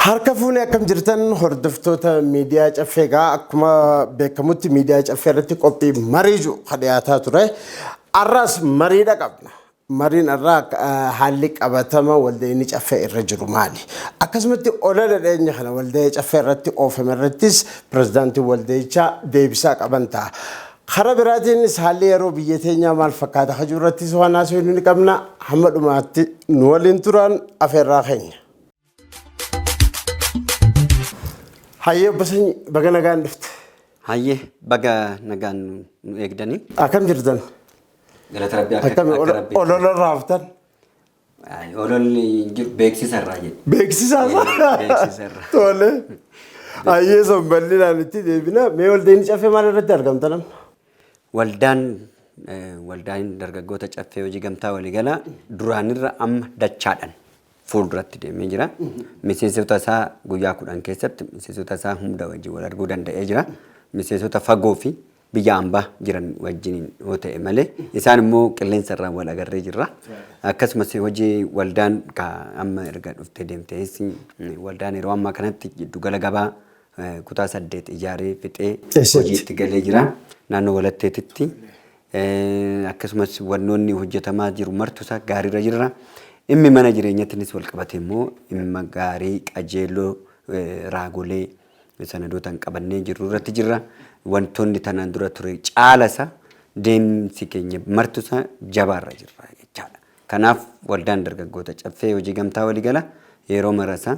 Harka fuunee akkam jirtan hordoftoota miidiyaa Caffee? Egaa akkuma beekamutti miidiyaa Caffee irratti qophii marii jiru kan dhiyaataa ture. Har'as mariidha qabna. Mariin har'aa haalli qabatama walda'inni Caffee irra jiru maali? Akkasumatti olola dhiyeenya kana walda'ee Caffee irratti oofame irrattis pirezidaantiin walda'ichaa deebisaa qaban ta'a. Karaa biraatiinis haalli yeroo biyya teenyaa maal fakkaata hajuu irrattis waan haasofnu ni qabna. Hamma dhumaatti nu waliin turan afeerraa keenya. Hayyee obbo Sanyii, baga nagaan dhufte. Hayyee, baga nagaan nu eegdanii. Akkam jirtan? Galata Rabbii akka Akkami akka Rabbii. Olola irraa haftan? Ay, ololli hin jiru, beeksisa irraa jedhe. Beeksisa isaa? Beeksisa irraa. Tole. Hayyee, son bal'inaan itti deebina. Mee waldeen Caffee maal irratti argamta namni? Waldaan dargaggoota Caffee Hojii Gamtaa Waliigalaa duraanirra amma dachaadhaan fuulduratti deemee jira. Miseensota isaa guyyaa 10 keessatti miseensota isaa hunda wajjin wal arguu danda'ee jira. Miseensota fagoo fi biyya ambaa jiran wajjin yoo ta'e malee isaan immoo qilleensa irraan wal agarree jirra. Akkasumas hojii waldaan amma erga dhuftee deemtees waldaan yeroo ammaa kanatti giddugala gabaa kutaa 8 ijaaree fixee Eessatti? hojiitti galee jira. Naannoo Walatteetitti. Akkasumas wannoonni hojjetamaa jiru martu isaa gaariirra jirra. Dhimmi mana jireenyattinis wal qabate immoo dhimma gaarii qajeeloo raagolee sanadootaan qabannee jirru irratti jirra. Wantoonni tanaan dura ture caalasa deemsi keenya martu isaa jabaarra jirra jechaadha. Kanaaf waldaan dargaggoota Caffee Hojii Gamtaa Waliigala yeroo marasaa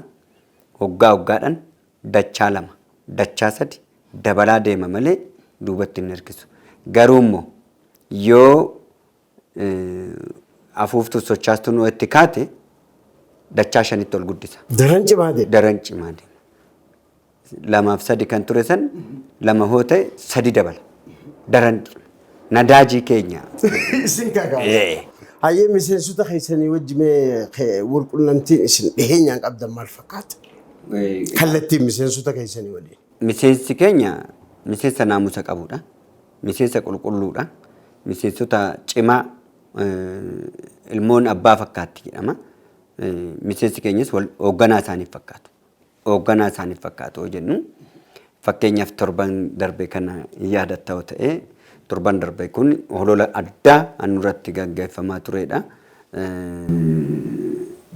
hoggaa hoggaadhaan dachaa lama, dachaa sadi dabalaa deema malee duubatti hin harkisu. Garuu immoo yoo afuuftuu sochaastuun itti kaate dachaa shanitti ol guddisa. Daran cimaa deema. Daran cimaa deema. Lamaaf sadi kan ture san lama hoo ta'e sadi dabala. Daran cima. Nadaajii keenya. Isin kakaasa. Hayyee, miseensota keessanii wajji mee walqunnamtiin isin dhiheenyaan qabdan maal fakkaata? Kallattiin miseensota keessanii waliin. Miseensi keenya miseensa naamusa qabudha. Miseensa qulqulluudha. Miseensota cimaa, ilmoon abbaa fakkaatti jedhama. Miseensi keenyas hoogganaa isaaniif fakkaatu. Hoogganaa isaaniif fakkaatu yoo jennu, fakkeenyaaf torban darbe kana yaadatta yoo ta'e, torban darbe kun holola addaa nurratti gaggeeffamaa turedha.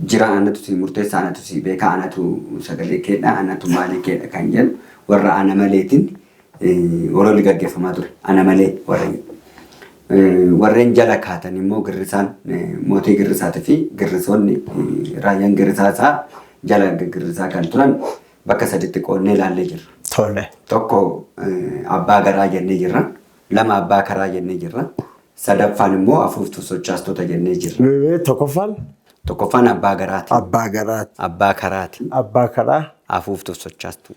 Jira, anatu si murteessa, anatu si beeka, anatu sagalee keedha, anatu maalii keedha kan jedhu warra ana maleetiin hololli gaggeeffamaa ture. Ana malee warra jedhu. Warreen jala kaatan immoo girrisaan mootii girrisaatii fi girrisoonni raayyaan girrisaa isaa jala girrisaa kan turan bakka saditti qoodnee ilaallee jirra. Tokko abbaa garaa jennee jirra. Lama abbaa karaa jennee jirra. Sadaffaan immoo afuuftuu sochaastota jennee jirra. Mee tokkoffaan? Tokkoffaan abbaa garaati. Abbaa garaati. Abbaa karaati. Abbaa karaa. Afuuftuu sochaastuu.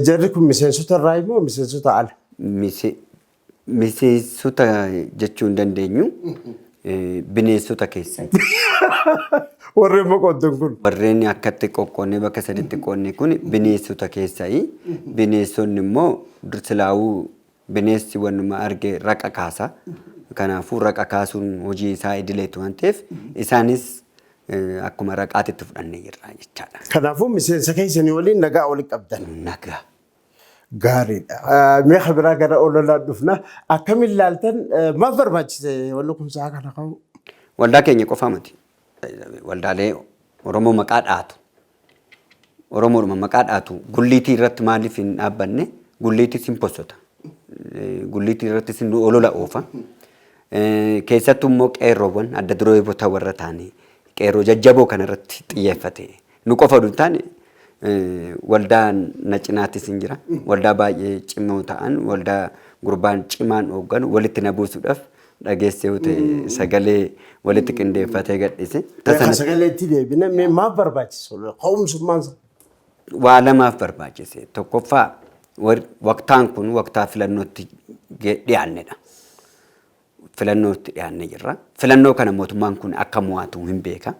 Jarri kun miseensota irraa immoo miseensota ala? Miseensota jechuu hin dandeenyu. Bineensota keessa. Warreen boqottan kun. Warreen akkatti qoqqoonnee bakka saditti qoodne kun bineensota keessaayi. Bineensonni immoo silaawuu bineensi wannuma arge raqa kaasa. Kanaafuu raqa kaasuun hojii isaa idileetu waan ta'eef isaanis akkuma raqaatitti fudhannee jirra jechaadha. Kanaafuu miseensa keessanii waliin nagaa waliin qabdan. Nagaa. Gaariidha. Mee biraa gara ololaa dhufna. Akkamiin ilaaltan? Maaf barbaachise wanni kun sa'a kana ka'u? Waldaa keenya qofaa miti. Waldaalee Oromoo maqaa dhaatu. Oromoodhuma maqaa dhaatu. Gulliitii irratti maaliif hin dhaabbanne? Gulliitis hin possota. Gulliitii irrattis hin olola oofa. Keessattuu immoo qeerroowwan adda dureewwota warra ta'anii qeerroo jajjaboo kanarratti xiyyeeffate. Nu qofa oduu hin taane waldaa na cinaatis hin jira. Waldaa baay'ee cimoo ta'an, waldaa gurbaan cimaan hoogganu walitti na buusuudhaaf dhageessee yoo ta'e sagalee walitti qindeeffatee gadhiise. Kan sagaleetti deebina, mee maaf barbaachise? Ka'umsummaan isaa. Waa lamaaf barbaachise. Tokkoffaa, waqtaan kun waqtaa filannootti dhiyaannedha. Filannootti dhiyaannee jirra. Filannoo kana mootummaan kun akka mo'atu hin beeka.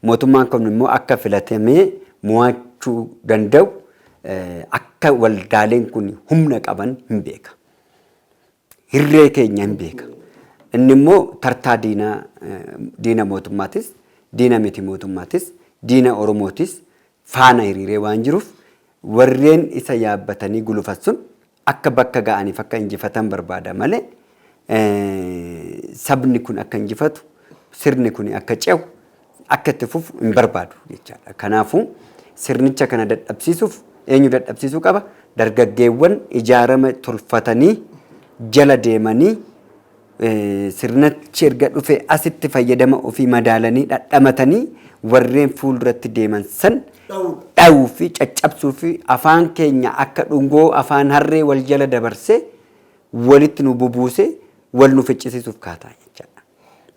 Mootummaan kun immoo akka filatamee mo'achuu danda'u akka waldaaleen kun humna qaban hin beeka. Hirree keenya hin beeka. Inni immoo tartaa diinaa, diina mootummaatis, diina miti mootummaatis, diina Oromootis. faana hiriiree waan jiruuf warreen isa yaabbatanii gulufan sun akka bakka ga'aniif akka injifatan barbaada malee sabni kun akka injifatu, sirni kun akka ce'u, akka itti fufu hin barbaadu jechaadha. Kanaafuu sirnicha kana dadhabsiisuuf eenyu dadhabsiisuu qaba? Dargaggeewwan ijaarama tolfatanii jala deemanii sirnichi erga dhufe asitti fayyadama ofii madaalanii dhadhamatanii warreen fuulduratti deeman san dhawuu fi caccabsuu fi afaan keenya akka dhungoo afaan harree wal jala dabarsee walitti nu bubuusee wal nu ficcisiisuuf kaataa jechaadha.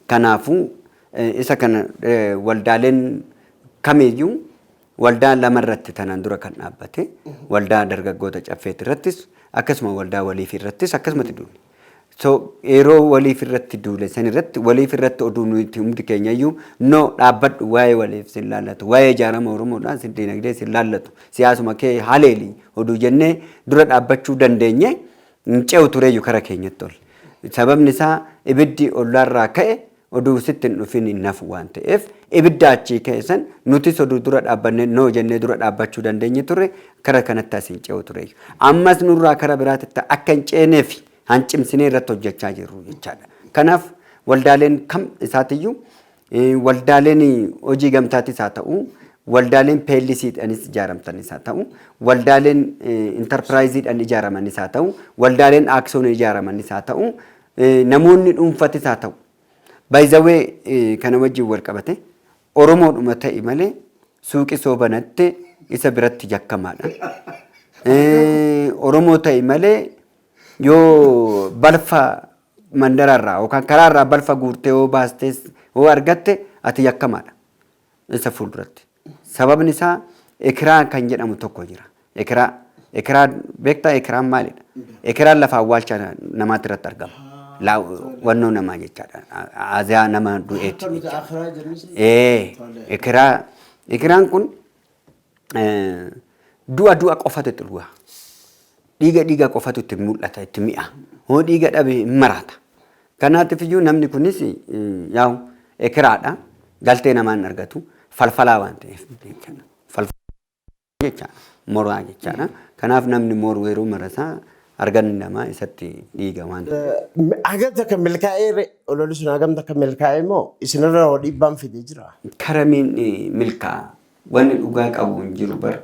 Kanaafuu isa kana waldaaleen kamiyyuu waldaa lama irratti tanaan dura kan dhaabbate, waldaa dargaggoota caffeet irrattis akkasuma waldaa waliif irrattis akkasumatti duule. So yeroo waliif irratti duule san irratti waliif irratti oduu nuti hundi keenya iyyuu no dhaabbadhu, waa'ee waliif sin laallatu, waa'ee ijaarama Oromoodhaan sin dinagdee sin laallatu, siyaasuma kee haleeli oduu jennee dura dhaabbachuu dandeenye hin ce'u tureyyuu kara keenyatti ol. Sababni isaa ibiddi ollaarraa ka'e oduu sitti hin dhufin hin nafu waan ta'eef, ibidda achii ka'e san nutis oduu dura dhaabbannee no jennee dura dhaabbachuu dandeenye turre kara kanatti as hin ce'u tureyyuu. Ammas nurraa kara biraatti akka hin ceeneef hancimsinee irratti hojjechaa jirru jechaadha. Kanaaf waldaaleen kam isaatiyyuu, waldaaleen hojii gamtaatis haa ta'u, waldaaleen peellisiidhaanis ijaaramtanis haa ta'u, waldaaleen intarpiraayiziidhaan ijaaramanis haa ta'u, waldaaleen aaksiyoonii ijaaramanis haa ta'u, namoonni dhuunfatis haa ta'u. Baay'izawee kana wajjin wal qabate Oromoodhuma ta'e malee suuqii soo banatte isa biratti jakkamaadha. Oromoo ta'e malee yoo balfa mandaraarraa yookaan karaarraa balfa guurtee yoo baastes yoo argatte ati yakkamaadha isa fuulduratti. Sababni isaa ekiraa kan jedhamu tokko jira. Ekiraa, ekiraa beektaa? Ekiraan maalidha? Ekiraan lafa awwaalcha namaatti irratti argama. Wannoo namaa jechaadha. Aziyaa nama du'eeti jechaadha. Ekiraa, ekiraan kun du'a du'a qofatu itti dhuga. Dhiiga dhiiga qofatu itti mul'ata, itti mi'a. Hoo dhiiga dhabe hin maraata. Kanaatiif iyyuu namni kunis yaa'u ekiraadha. Galtee namaan argatu falfalaa waan ta'eef jechaadha. Falfalaa jechaadha. Moraa jechaadha. Kanaaf namni moru yeroo marasaa arganni namaa isatti dhiiga waan ta'eef. Hagam takka milkaa'ee ololli sun hagam takka milkaa'ee moo isinirra hoo dhiibbaan fidee jira? Karamiin milkaa'a? Wanni dhugaa qabu hin jiru bara.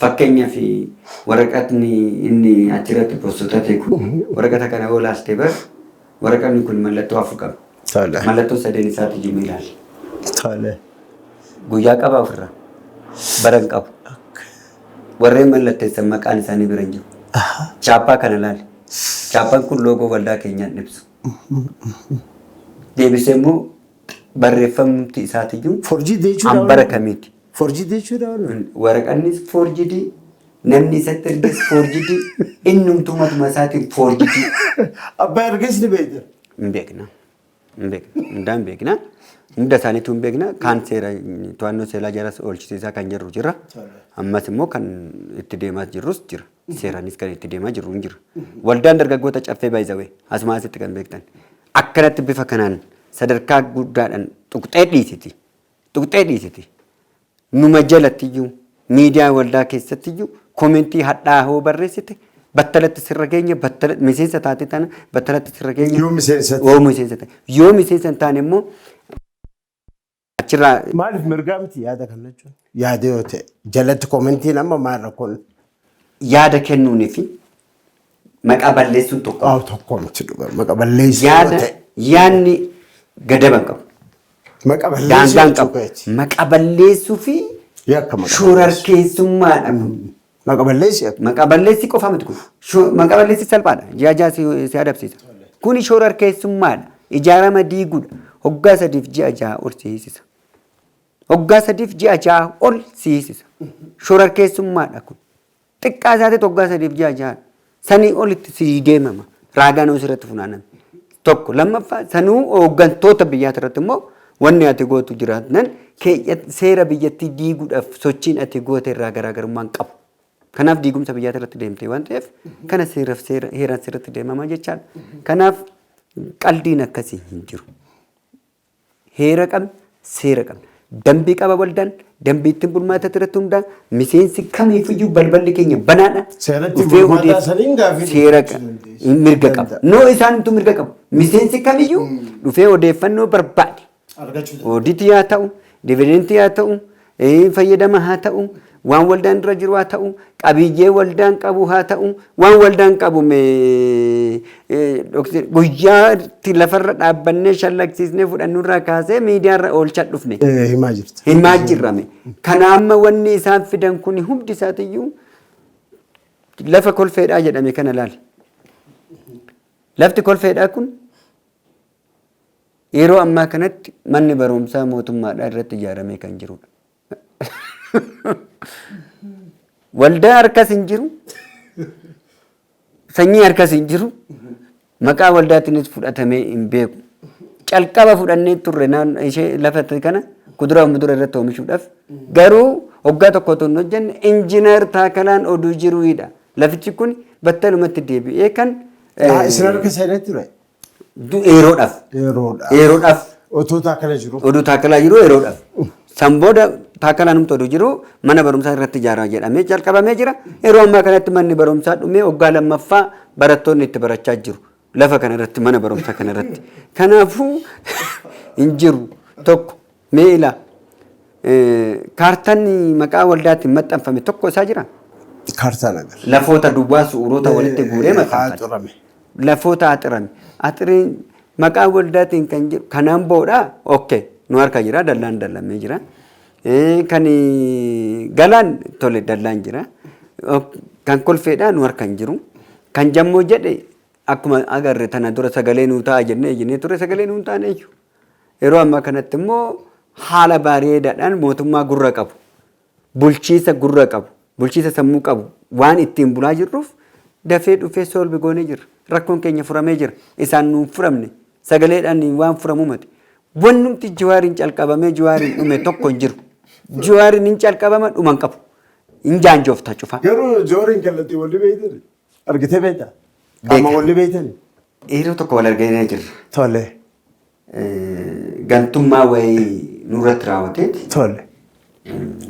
Fakkeenyaaf waraqatni inni achirratti postotate kun, waraqata kana yoo laalte bar, waraqatni kun mallattoo afur qaba. Mallattoo sadeen isaati iyyuu ilaali. Guyyaa qaba ofirraa. Bara hin qabu. Warreen mallatteessan maqaan isaanii bira hin jiru. Chaappaa kana ilaali. Chaappaan kun loogoo waldaa keenyaan ibsu. Deebisee immoo barreeffamti isaatiyyuu Forjii jechuudha. An bara kamiiti? Forjii jechuudha. Waraqannis forged, namni isatti erges forged, innumtuu matuma isaatiin forged. Abbaa erges ni beekta. Hin beekna. Hin beekna. Hundaa hin beekna. Hunda isaaniitu hin beekna. Kaan seera to'annoo seeraa jalas oolchisiisaa kan jirru jira. Ammas immoo kan itti deemaa jirrus jira. Seeraanis kan itti deemaa jirru hin jira. Waldaan dargaggoota caffee baay'isawee asumaa asitti kan beektan. Akkanatti bifa kanaan sadarkaa guddaadhaan tuqxee dhiisiti. Tuqxee dhiisiti. Numa jalatti iyyuu miidiyaa waldaa keessatti iyyuu comment hadhaa hoo barreessite battalatti sirra keenya, battalatti miseensa taate tana battalatti sirra keenya. Yoo miseensa ta'e. Yoo miseensa ta'e. Yoo miseensa hin taane immoo achirraa. Maaliif mirgaa miti yaada kan jechuun? Yaada yoo ta'e jalatti commentiin amma maal rakkoon? Yaada kennuunii fi maqaa balleessuun tokko. Haa, tokko miti dhuga, maqa balleessuu yoo Yaada ta'e. Yaadni gadaba hin qabu. Maqa balleessuu Daangaa hin jechuu qabu. keeti. Maqa balleessuu fi Yakka maqa balleessuu. shororkeessummaadha kun. Maqa balleessi yakka. Maqa balleessi qofa miti kun. Maqa balleessi salphaadha. Ji'a 6 si adabsiisa. Kuni shororkeessummaadha. Ijaarama diiguudha. Hoggaa 3f ji'a 6 ol si hiisisa. Hoggaa 3f ji'a 6 ol si hiisisa. Shororkeessummaadha kun. Xiqqaa isaatitti hoggaa 3f ji'a 6. Sanii olitti si deemama. Raagaan sirratti funaaname. Tokko lammaffaa sanuu hooggantoota biyyaati irratti immoo wanni ati gootu jiraatnan seera biyyattii diiguudhaaf sochiin ati goote irraa garaagarummaa hin qabu. Kanaaf diigumsa biyyaati irratti deemte waan ta'eef kana seeraaf seera heeraan sirriitti deemama jechaadha. Kanaaf qaldiin akkasii hin jiru. Heera qabna, seera qabna. Dambii qaba waldaan, dambii ittiin bulmaata irratti hundaa'a. Miseensi kamiifiyyuu balballi keenya banaadha. Seera ittiin Dhufee bulmaataa saniin gaaffii seera dhiyeessuu dandeessu. mirga qaba. Danda'a. Noo isaantu mirga qabu. Miseensi kamiyyuu dhufee odeeffannoo barbaade. Argachuu danda'a. Ooditii haa ta'u, dividentii haa ta'u, fayyadama haa ta'u, waan waldaan dura jiru haa ta'u, qabiyyee waldaan qabu haa ta'u, waan waldaan qabu guyyaatti lafarra dhaabbannee shallagsiisnee fudhannurraa kaasee miidiyaarra oolchaa dhufne. Himaa jirta. Himaa jirrame. Kana amma wanni isaan fidan kun hundi isaatiyyuu lafa kolfeedhaa jedhame kana laali. Lafti kolfeedhaa kun yeroo ammaa kanatti manni barumsaa mootummaadhaa irratti ijaaramee kan jirudha. Waldaa harkas hin jiru. Sanyii harkas hin jiru. Maqaa waldaatiinis fudhatamee hin beeku. Calqaba fudhannee turre naannoo ishee lafa kana kuduraa fi mudura irratti oomishuudhaaf. Garuu waggaa tokko otoo hin hojjenne injiinar Taakalaan oduu jiruudha. Lafichi kun battalumatti deebi'ee kan Isin harka seenee ture. Yeroodhaaf. Yeroodhaaf. Yeroodhaaf. Otoo Taakala jiru. Oduu Taakalaa jiru yeroodhaaf. San booda Taakalaa numti oduu jiru mana barumsaa irratti ijaaraa jedhamee jalqabamee jira. Yeroo ammaa kanatti manni barumsaa dhumee waggaa lammaffaa barattoonni itti barachaa jiru. Lafa kana irratti, mana barumsaa kana irratti. Kanaafuu hin jiru tokko mee ilaa kaartaan maqaa waldaatiin maxxanfame tokko isaa jira. Kaartaan agarra. Lafoota duwwaa su'uurota walitti guuree maxxanfate. Haxurame. Lafoota haxirame. Axiriin maqaa waldaatiin kan jiru kanaan boodha okay nu harka jira, dallaan dallamee jira. Kan galaan tole dallaan jira. Kan kolfeedha nu harka hin jiru. Kan jammoo jedhe akkuma agarre tana dura sagalee nuu ta'a jennee ture, sagalee nuu taane jechuudha. Yeroo ammaa kanatti immoo haala bareedaadhaan mootummaa gurra qabu, bulchiisa gurra qabu, bulchiisa sammuu qabu waan ittiin bulaa jirruuf dafee dhufee solve goonee jirra. Rakkoon keenya furamee jira. Isaan nuun furamne sagaleedhaan waan furamu mati. Wannumti Jawaariin calqabamee Jawaariin dhume tokko hin jiru. Jawaariin hin calqabama, dhuma hin qabu. Hin jaanjoofta cufa. Garuu Jawaariin kallattii walli beeytani? Argitee beektaa? Qaama Beeka. walli beeytani? Yeroo tokko wal arganii jirra. Tole. Gantummaa wayii nurratti raawwateeti. Tole.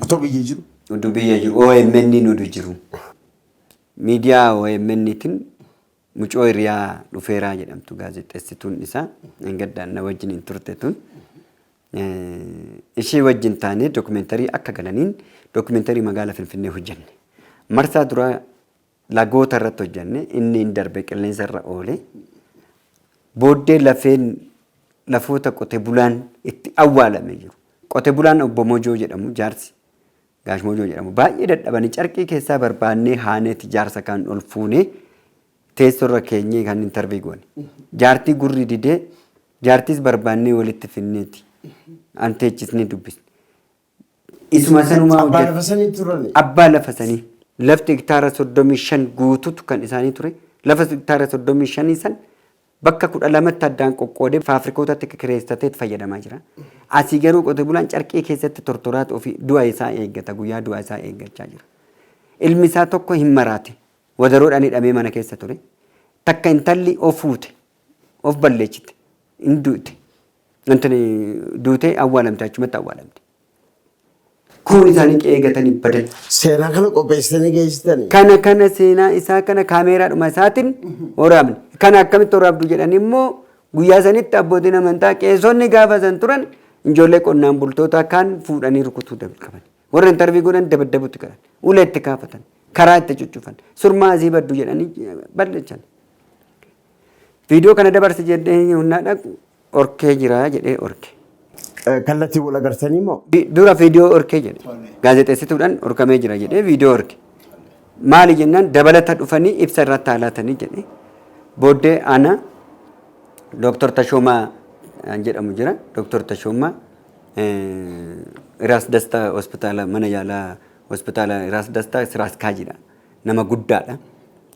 Otoo biyya jiru. Oduu biyya jiru OMN nudu jiru. Miidiyaa OMNtiin mucoo hiriyaa dhufeeraa jedhamtu gaazexeessituun isaa gaddaan na wajjin hin turte tun. Ishee wajjin taanee dookumentarii akka galaniin dookumentarii magaala Finfinnee hojjenne. Marsaa duraa lagoota irratti hojjenne, inni hin darbe, qilleensa irra oole. Booddee lafeen lafoota qote bulaan itti awwaalame jiru. Qote bulaan obbo Mojoo jedhamu, jaarsi Gaash Mojoo jedhamu baay'ee dadhabanii carqii keessaa barbaannee haaneeti jaarsa kan ol fuunee teessoo irra keenyee kan interview goone. Jaartii gurri didee jaartiis barbaannee walitti finneeti. An teechisnee dubbisne. Isuma sanumaa Abbaa hojjete. lafa sanii turani. Abbaa lafa sanii. Lafti hektaara 35 guututu kan isaanii ture. Lafa hektaara 35 san bakka 12tti addaan qoqqoodee faafrikootatti kireeffatee fayyadamaa jira. Asii garuu qote bulaan carqii keessatti tortoraatu ofii du'a isaa eeggata, guyyaa du'a isaa eeggachaa jira. Ilmi isaa tokko hin maraate. Wadaroodhaan hidhamee mana keessa ture. Takka intalli of fuute, of balleechite, hin duute. Intani duutee awwaalamte, achumatti awwaalamte. Kuun isaanii qe'ee gatanii badan. Seenaa kana qopheessitanii geessitanii. Kana seenaa isaa kana kaameeraadhuma isaatiin waraabne. Kana akkamitti waraabdu jedhanii immoo guyyaa sanitti abbootiin amantaa qeesonni gaafa san turan ijoollee qonnaan bultootaa kaan fuudhanii rukutuu qaban. Warra intarvii godhan dabaddabutti galan. Ulee itti kaafatan. Karaa itti cuccufan. Surmaa asii baddu jedhanii balleechan. Viidiyoo kana dabarsi jedhee humnaa dhaqu orkee jira jedhee orke. Kallattii wal agartanii moo? Dura viidiyoo orkee jedhe. Gaazexeessituudhaan orkamee jira jedhee viidiyoo orke. Maali jennaan dabalata dhufanii ibsa irratti haalaatanii jedhe. Booddee ana Dooktor Tashoomaa jedhamu jira. Dooktor Tashoomaa Iraas Dastaa hospitaala mana yaalaa hospitaala Iraas Dastaa Siraas Kaajiidha. Nama guddaadha.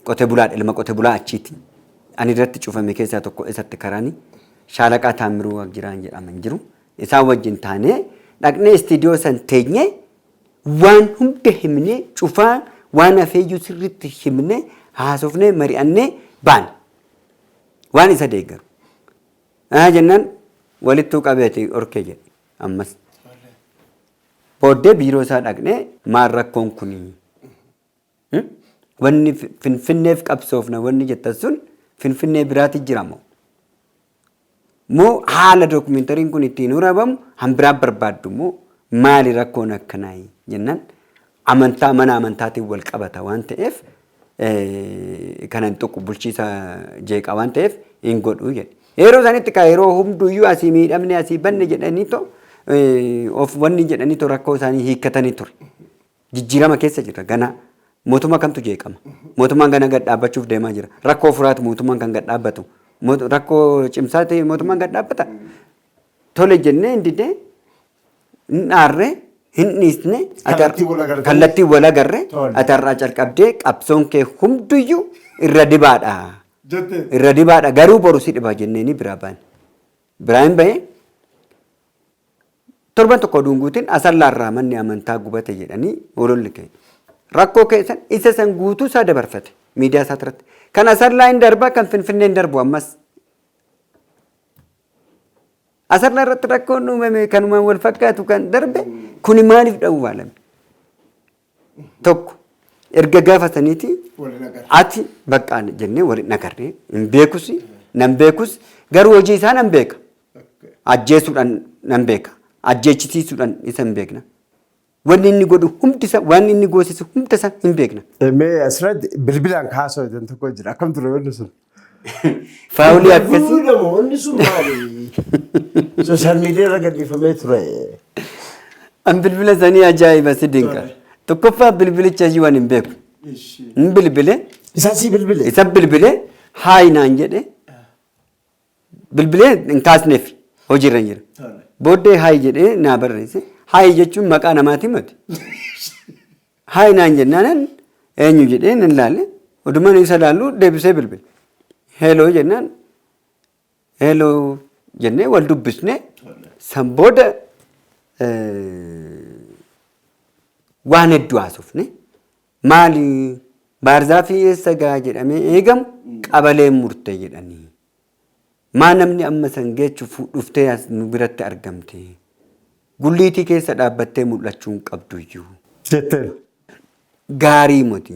Qote bulaadha, ilma qote bulaa achiiti. Ani irratti cufame keessaa tokko isatti karaani. Shaalaqaa Taammiruu Waaqjiraan jedhaman jiru. Isaan wajjin taanee dhaqnee istiidiyoo san teenyee waan hunda himnee cufaa waan hafeeyyuu sirriitti himnee haasofnee mari'annee baane. Waan isa deeggaru. Jennaan walittuu qabeeti orkee jedhe ammas. Booddee biiroo isaa dhaqnee, maal rakkoon kuni? Wanni Finfinneef qabsoofna wanni jettan sun Finfinnee biraati jira moo? Moo haala dookumentariin kun ittiin warabamu hanbiraa barbaaddu moo, maali rakkoon akkanaa jennaan, amantaa mana amantaatiin wal qabata waan ta'eef kanan tuqu bulchiisa jeeqa waan ta'eef hin godhu jedhe. Yeroo sanitti ka yeroo hunduyyuu asii miidhamne, asii banne jedhanii to of wanni jedhanii to rakkoo isaanii hiikkatanii ture. Jijjiirama keessa jira gana. Mootummaa kamtu jeeqama? Mootummaan gana gad dhaabbachuuf deemaa jira. Rakkoo furaatu mootummaan kan gad dhaabbatu. Rakkoo cimsaa ta'e mootummaan gad dhaabbata. Tole jennee hin didee, hin dhaarree, hin dhiisne. Kallattii wal agartanii? Kallattii wal agarre. Tole. Ati har'aa calqabdee qabsoon kee hunduyyuu irra dibaadha. Jette. Irra dibaadha, garuu boru si dhiba jenneeni biraa baane. Biraa hin bahee, torban tokko oduun guutiin Asallaarraa manni amantaa gubate jedhanii ololli ka'e. Rakkoo keessan isa san guutuu isaa dabarfate miidiyaa isaa irratti. Kan Asallaa hin darba, kan Finfinnee hin darbu ammas. Asallaa irratti rakkoon uumame kanumaan wal fakkaatu kan darbe kuni maaliif dha'uu baalame? Tokko erga gaafa saniiti Waliin agarre. Ati bakka jennee waliin agarree hin beekus, nan beekus, garuu hojii isaa nan beeka. Ajjeesuudhaan nan beeka. Ajjeechisiisuudhaan isa hin beekna. Wanni inni godhu hundi isa, waan inni goosisu hunda isa hin beekna. Mee asirratti bilbilaan kaasoo jedhan tokko jira. Akkam ture wanni sun? Faawulii akkasii. Fuudhamu wanni sun maali? Social media irra gadhiifamee ture. An bilbila sanii ajaa'iba si dinqa. Tokkoffaa bilbilicha iyyuu waan hin beeku. Hin bilbile. Isaan sii bilbile. Isa bilbile, "Hi" naan jedhe. Bilbilee hin kaasneef, hojiirra hin jira. Booddee "Hi" jedhee naa barreesse. "Hi" jechuun maqaa namaati mati. "Hi" naan jennaanan eenyu jedhee nan laale. Odumaan isa laallu deebisee bilbile. "Hello" jennaan, "Hello" jennee wal dubbisne. San booda waan hedduu haasofne. Maali, baarzaafii eessa gaa jedhamee eegamu qabaleen murte jedhanii. Maa namni amma san geechu dhuftee as nu biratti argamte? Gulliitii keessa dhaabbattee mul'achuu hin qabduyyuu. Jetteen. Gaarii moti.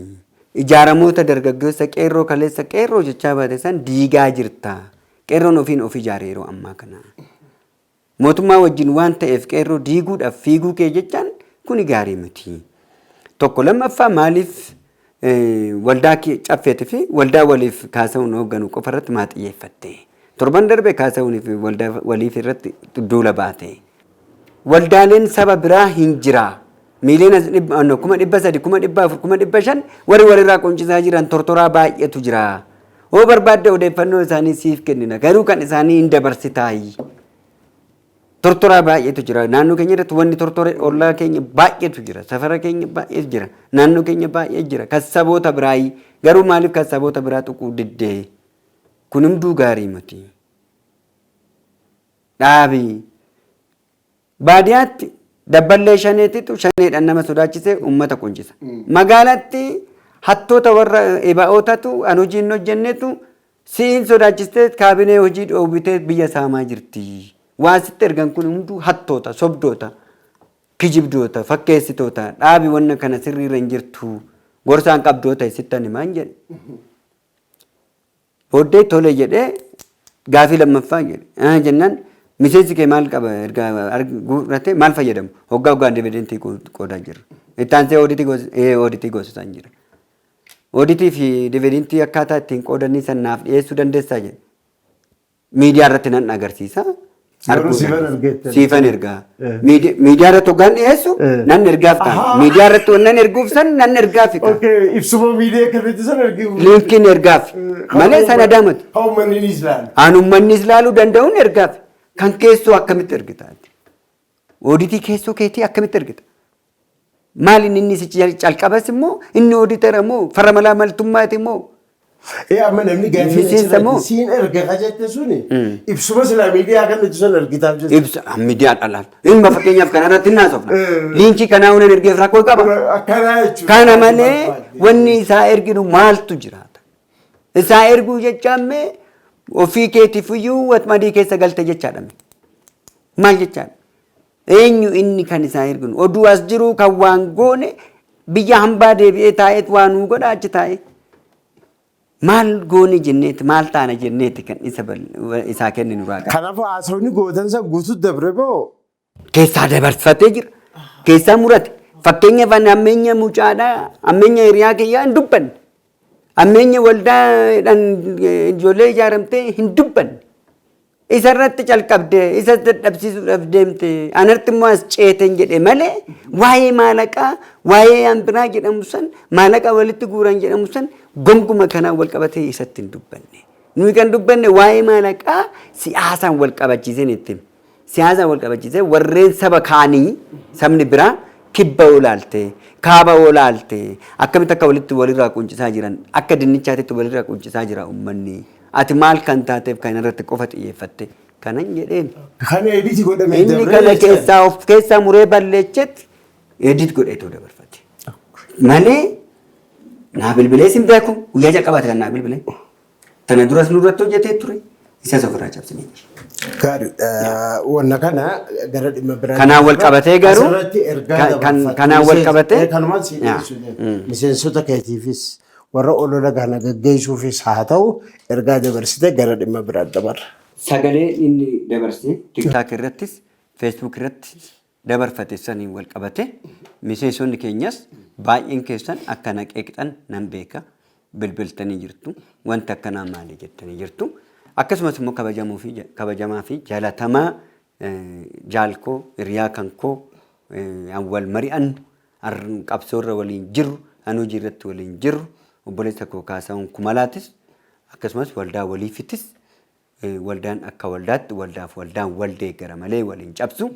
Ijaaramoota dargaggeessa qeerroo kaleessa qeerroo jechaa baate san diigaa jirta. Qeerroon ofiin of ijaare yeroo ammaa kana. Mootummaa wajjin waan ta'eef qeerroo diiguudhaaf fiiguu kee jechaan kuni gaarii miti. Tokko lammaffaa, maaliif waldaa caffeetii fi waldaa waliif kaasa'uun hoogganu qofa irratti maa xiyyeeffatte? Torban darbe kaasa'uunii fi waldaa waliif irratti duula baate. Waldaaleen saba biraa hin jira. Miiliyoona 300,000, 400,000, 500,000 warri walirraa qoncisaa jiran tortoraa baay'eetu jira. Hoo barbaadde odeeffannoo isaanii siif kennina. Garuu kan isaanii hin dabarsitaayi. Tortoraa baay'eetu jira. Naannoo keenya irratti wanni tortore ollaa keenya baay'eetu jira. Safara keenya baay'eetu jira. Naannoo keenya baay'ee jira. Kan saboota biraayi. Garuu maaliif kan saboota biraa tuquu diddee? Kun hunduu gaarii miti. Dhaabii. Baadiyyaatti dabballee shaneetitu shaneedhaan nama sodaachisee uummata quncisa. Magaalaatti hattoota warra eba'ootatu an hojii hin hojjennetu si'iin sodaachistee kaabinee hojii dhoowwitee biyya saamaa jirti. Waan sitti ergan kun hunduu hattoota, sobdoota, kijibdoota, fakkeessitoota. Dhaabi, wanna kana sirriirra hin jirtu. Gorsaan qabdoota sittan himaan jedhe. Booddee tole jedhee, gaafii lammaffaa jedhe. Jennaan, miseensi kee maal qaba, erga guurratee maal fayyadamu? Hoggaa hoggaan dividentii qoodaa jirra. Itti aansee ooditii goosisaa hin jira. Ooditii fi dividentii akkaataa ittiin qoodanii san naaf dhiyeessuu dandeessaa jedhe. Miidiyaa irratti nan agarsiisa. Garuu siifan ergeette. Siifan ergaa. Miidiyaa irratti hoggaan dhiyeessu nan ergaaf ta'a. Miidiyaa irratti wannan erguuf san nan ergaaf ta'a. Okay, ibsuma miidiyaa kanatti san ergee. Linkiin ergaaf. Malee sanadaa miti. Haa uummanni ni ilaalu. Aan uummannis ilaaluu danda'uun ergaaf. Kan keessoo akkamitti ergita? Ooditii keessoo keetii akkamitti ergita? Maali inni si calqabas immoo inni ooditara moo farra malaa maltummaati moo? Ee, amma namni gaafii Miseensa moo? Siin erga ka jette suni ibsuma silaa miidiyaa kanatti sun ergitaaf jechuudha. Ibsa miidiyaa dhalaan. Ilma fakkeenyaaf kana irratti hin haasofna. Liinkii kanaa hunan ergeef rakkoo qaba. Akkanaa jechuudha. Kana malee wanni isaa erginu maaltu jiraata? Isaa erguu jechaammee ofii keetiif iyyuu waxmadii keessa galte jechaadha. Maal jechaadha? Eenyu inni kan isaa erginu? Oduu as jiru kan waan goone biyya hambaa deebi'ee taa'eet waa nuu godha achi taa'ee. Maal goone jenneeti, maal taana jenneeti kan isa isaa kenninu raagaa. Kanaafuu haasawni gootansa guutuu dabre moo? Keessaa dabarfatee jira. Keessaa murate. Fakkeenyaaf ani hammeenya mucaadhaa, hammeenya hiriyaa kiyyaa hin dubbanne. Hammeenya waldaadhaan ijoollee ijaaramtee hin dubbanne. Isa irratti calqabde, isa dadhabsiisuudhaaf deemte, anarratti immoo as ceeten jedhe malee waa'ee maalaqaa, waa'ee hambiraa jedhamu san, maalaqa walitti guuran jedhamu san gonguma kanaan wal qabatee isatti hin dubbanne. Nuyi kan dubbanne waa'ee maalaqaa siyaasaan wal qabachiiseen itti hime. Siyaasaan wal qabachiisee warreen saba kaanii, sabni biraa kibba olaalte, kaaba olaalte, akkamitti akka walitti walirraa quncisaa jiran, akka dinnichaatitti walirraa quncisaa jira uummanni. Ati maal kan taateef kan irratti qofa xiyyeeffatte kanan jedheen. Kan edit godhame Inni dabree kana jecha. keessaa of keessaa muree balleechetti edit godheetoo dabarfate. Malee naa bilbilee sin beeku, guyyaa jalqabaati kan naa bilbilee. Tana duras nurratti hojjetee ture, isas ofirraa cabsinee jira. Gaarii, wanna kana gara dhimma biraa. Kanaan wal qabatee garuu Asirratti ergaa dabarfattu. kanaan wal qabatee Kanumaan si dhiyeessu deema. Miseensota keetiifis warra olola kana gaggeessuufis haa ta'u ergaa dabarsite gara dhimma biraa dabarra. Sagalee inni dabarsee TikTok irrattis Facebook irrattis dabarfate saniin wal qabate miseensonni keenyas baay'een keessan akka na qeeqxan nan beeka, bilbiltanii jirtu, wanti akkanaa maali jettanii jirtu. Akkasumas immoo kabajamuu fi kabajamaa fi jaalatamaa jaalkoo hiriyaa kan koo an wal mari'annu, qabsoorra waliin jirru, an hojii irratti waliin jirru, obboleessa koo Kaasahuun Kumalaatis akkasumas waldaa waliifitis, waldaan akka waldaatti waldaaf waldaan wal deeggara malee waliin cabsu,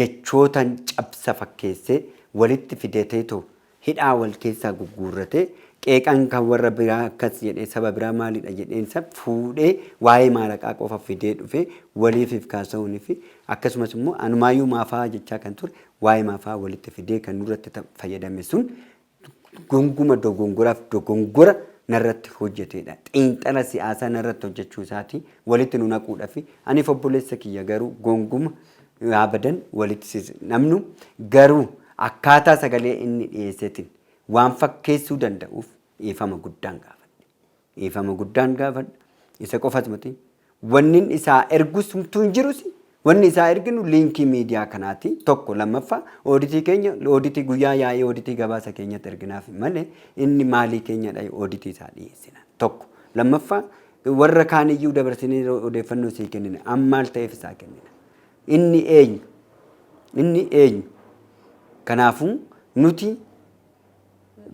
jechootan cabsa fakkeessee walitti fidateetoo hidhaa wal keessaa gugguurratee qeeqan kan warra biraa akkas jedhee saba biraa maalidha jedheensa fuudhee waa'ee maalaqaa qofa fidee dhufee waliifiif kaasa'uunii fi akkasumas immoo anumaayyuu maafaa jechaa kan ture waa'ee maafaa walitti fidee kan nurratti fayyadame sun gonguma dogongoraaf dogongora narratti hojjeteedha. Xiinxala siyaasaa narratti hojjechuu isaatii walitti nu naquudhaaf aniif obboleessa kiyya garuu gonguma abadan walitti namnu garuu akkaataa sagalee inni dhiyeesseetiin waan fakkeessuu danda'uuf dhiifama guddaan gaafadhe. Dhiifama guddaan gaafadhe. Isa qofas miti. Wanni isaa ergus humtuu hin jirus, wanni isaa erginu liinkii miidiyaa kanaati. Tokko lammaffaa ooditii keenya, ooditii guyyaa yaa'ii ooditii gabaasa keenyatti erginaaf malee inni maalii keenyadha ooditii isaa dhiyeessina. Tokko lammaffaa warra kaaniyyuu dabarsinee odeeffannoo sii kennina, ammaal ta'eef isaa kennina. Inni eenyu? Inni eenyu? Kanaafuu nuti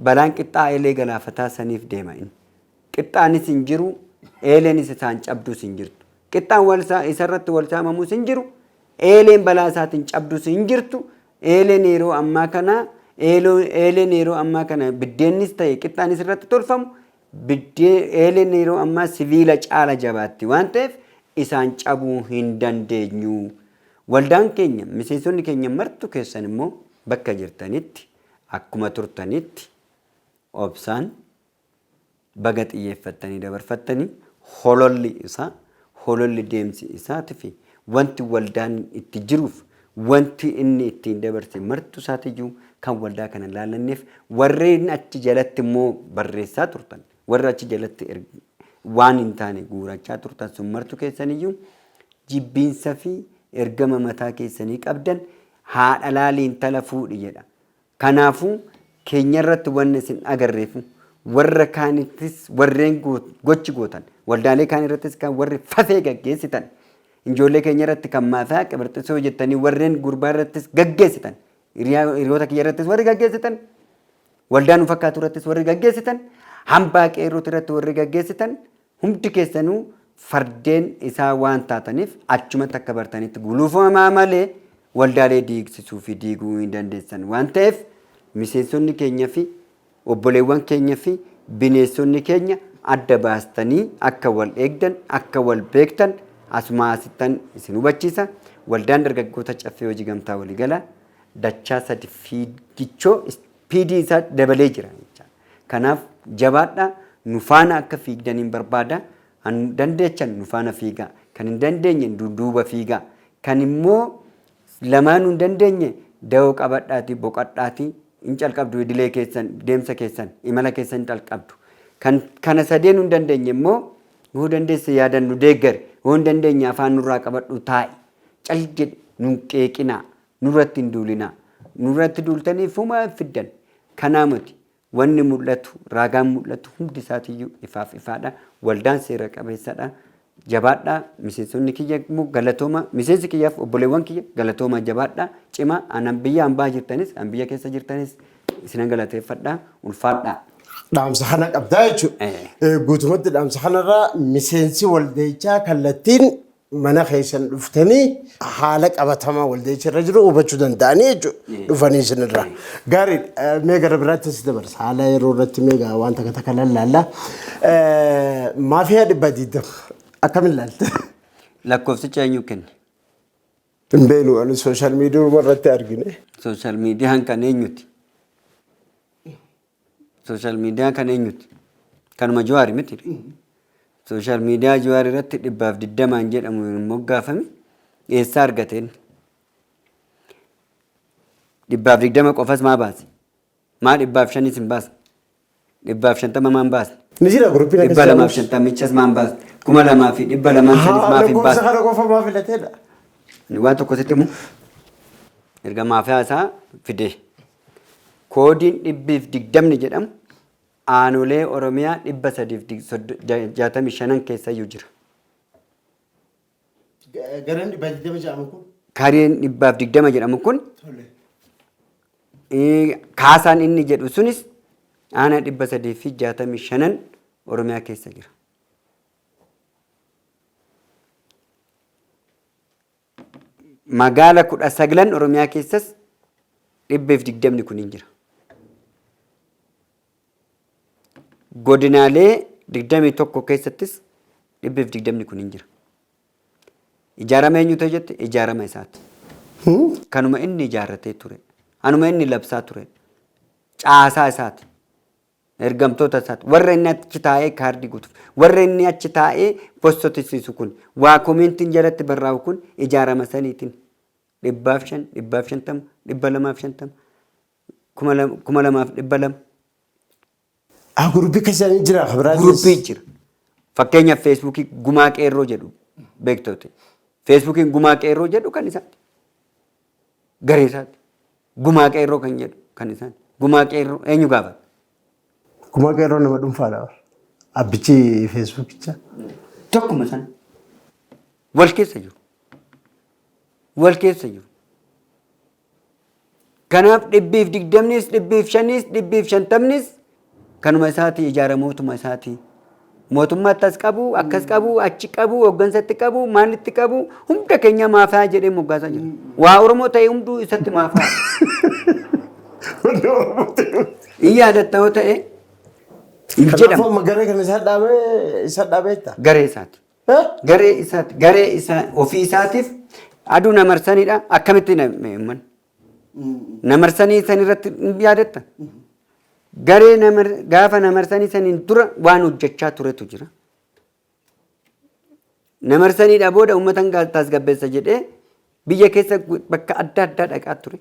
balaan qixxaa eelee galaafataa saniif deema inni. Qixxaanis hin jiru, eeleenis isaan cabdus hin jirtu. Qixxaan wal isarratti wal saamamus hin jiru, eeleen balaa isaatiin cabdus hin jirtu. Eeleen yeroo ammaa kana eeleen yeroo ammaa kana biddeennis ta'e qixxaanis irratti tolfamu, eeleen yeroo ammaa sibiila caala jabaatti waan ta'eef isaan cabuu hin dandeenyu. Waldaan keenya, miseensonni keenya martu keessan immoo bakka jirtanitti akkuma turtanitti obsaan baga xiyyeeffattanii dabarfattanii hololli isaa, hololli deemsi isaatii fi wanti waldaan itti jiruuf wanti inni ittiin dabarse martu isaatiyyuu kan waldaa kana laallanneef, warreen achi jalatti immoo barreessaa turtan, warra achi jalatti waan hin taane guurachaa turtan sun martu keessaniyyuu jibbiinsa fi ergama mataa keessanii qabdan, haadha laalii intala fuudhi jedha. Kanaafuu keenya irratti wanni isin agarreefu warra kaanittis warreen gochi gootan, waldaalee kaan irrattis kan warri fafee gaggeessitan, ijoollee keenya irratti kan maafaa qibirxisoo jettanii warreen gurbaa irrattis gaggeessitan, hiriyoota kiyya irrattis warri gaggeessitan, waldaa nu fakkaatu irrattis warri gaggeessitan, hambaa qeerrooti irratti warri gaggeessitan hundi keessanuu fardeen isaa waan taataniif achumatti akka bartanitti gulufamaa malee waldaalee diigsisuu fi diiguu hin dandeessan waan ta'eef, miseensonni keenya fi obboleewwan keenya fi bineensonni keenya adda baastanii akka wal eegdan, akka wal beektan asumaa asittan isin hubachiisa. Waldaan dargaggoota Caffee Hojii Gamtaa Waliigalaa dachaa sadi fiigichoo ispiidii isaa dabalee jira. Kanaaf jabaadhaa, nu faana akka fiigdaniin barbaada. Kan dandeechan nu faana fiigaa. Kan hin dandeenye duuba fiigaa. Kan immoo Lamaanuu hin dandeenye da'oo qabadhaatii boqadhaatii hin calqabdu idilee keessan deemsa keessan imala keessan hin calqabdu. Kan kana sadeen hin dandeenye immoo yoo dandeesse yaadan nu deeggare yoo hin dandeenye afaan nurraa qabadhu taa'i cal jedhi nun qeeqinaa nurratti hin duulinaa nurratti duultanii fuma fiddan kanaa miti wanni mul'atu raagaan mul'atu hundi isaatiiyyuu ifaaf ifaadha waldaan seera qabeessadha jabaadhaa miseensonni kiyya immoo galatooma miseensi kiyyaaf obboleewwan kiyya galatooma jabaadhaa cimaa anan biyya hambaa jirtanis an biyya keessa jirtanis isinan galateeffadhaa ulfaadhaa. Dhaamsa kana qabdaa jechuudha. Guutumatti dhaamsa kanarraa miseensi waldeechaa kallattiin mana keessan dhuftanii haala qabatamaa waldeecha irra jiru hubachuu danda'anii jechuudha. Dhufanii isinirraa. Gaariidha. Mee gara biraatti si dabarsa. Haala yeroo irratti mee waan takka takka lallaalla. Maafiyaa 120 akkamiin ilaalte? Lakkoofsicha eenyu kenne? Hin beeknu ani social media irratti argine. Social miidiyaan kan eenyuti? Social miidiyaan kan eenyuti? Kanuma Jawaari miti. Social media Jawaar irratti 120n jedhamu moggaafame eessaa argateen? 120 qofas maa baase? Maa 105s hin baasne? 150 maan baasne? Ni jira guruppiin akkasii. 250chas maan baasne? 2200 sanis maaf hin Lakkoofsa baasne? Kana qofa maa filateedha? Ani waan tokko sitti himu. Erga maafiyaa isaa fide. Koodiin 120 jedhamu aanolee Oromiyaa 365 keessayyuu jira. Gareen 120 jedhamu kun. Kareen 120 jedhamu kun kaasaan inni jedhu sunis aanaa 365 Oromiyaa keessa jira. Magaala 19n Oromiyaa keessas 120ni kun hin jira. Godinaalee 21 keessattis 120ni kun hin jira. Ijaarama eenyutu jette ijaarama isaati. Kanuma inni ijaarratee ture. Kanuma inni labsaa ture. Caasaa isaati. Ergamtoota isaati. Warra inni achi taa'ee kaardii guutuuf. Warra inni achi taa'ee postotisiisu kun waa koomeentiin jalatti barraa'u kun ijaarama saniitiin 105, 150, 250, 2200. Ah, guruppii keessanii jira kabiraatis. Guruppii jira. Fakkeenyaaf feesbuukii Gumaa Qeerroo jedhu beektooti. Feesbuukiin Gumaa Qeerroo jedhu kan isaati. Garee isaati. Gumaa Qeerroo kan jedhu kan isaati. Gumaa Qeerroo eenyu gaafata? Gumaa Qeerroo nama dhuunfaadha. Abbichi feesbuukicha. Tokkuma sana. Wal keessa jiru. Wal keessa jiru. Kanaaf 120nis 105nis 150nis kanuma isaatii ijaaramootuma isaatii. Mootummaatti as qabu, akkas qabu, achi qabu, hooggansatti qabu, maalitti qabu, hunda keenya maafaa jedhee moggaasaa jira. Waa Oromoo ta'e hunduu isatti maafaa. In yaadatta yoo ta'e hin Kanaafuu jedhamu. Amma garee kana isa dhaabee isa dhaabeetta. Garee isaati. Garee isaati. Garee isaa ofii isaatiif aduu namarsanidha. Akkamitti uummanni? Namarsanii san irratti hin yaadatta? Garee gaafa namarsanii saniin dura waan hojjechaa turetu jira. Namarsaniidha booda uummatan tasgabbeessa jedhee biyya keessa bakka adda addaa dhaqaa ture.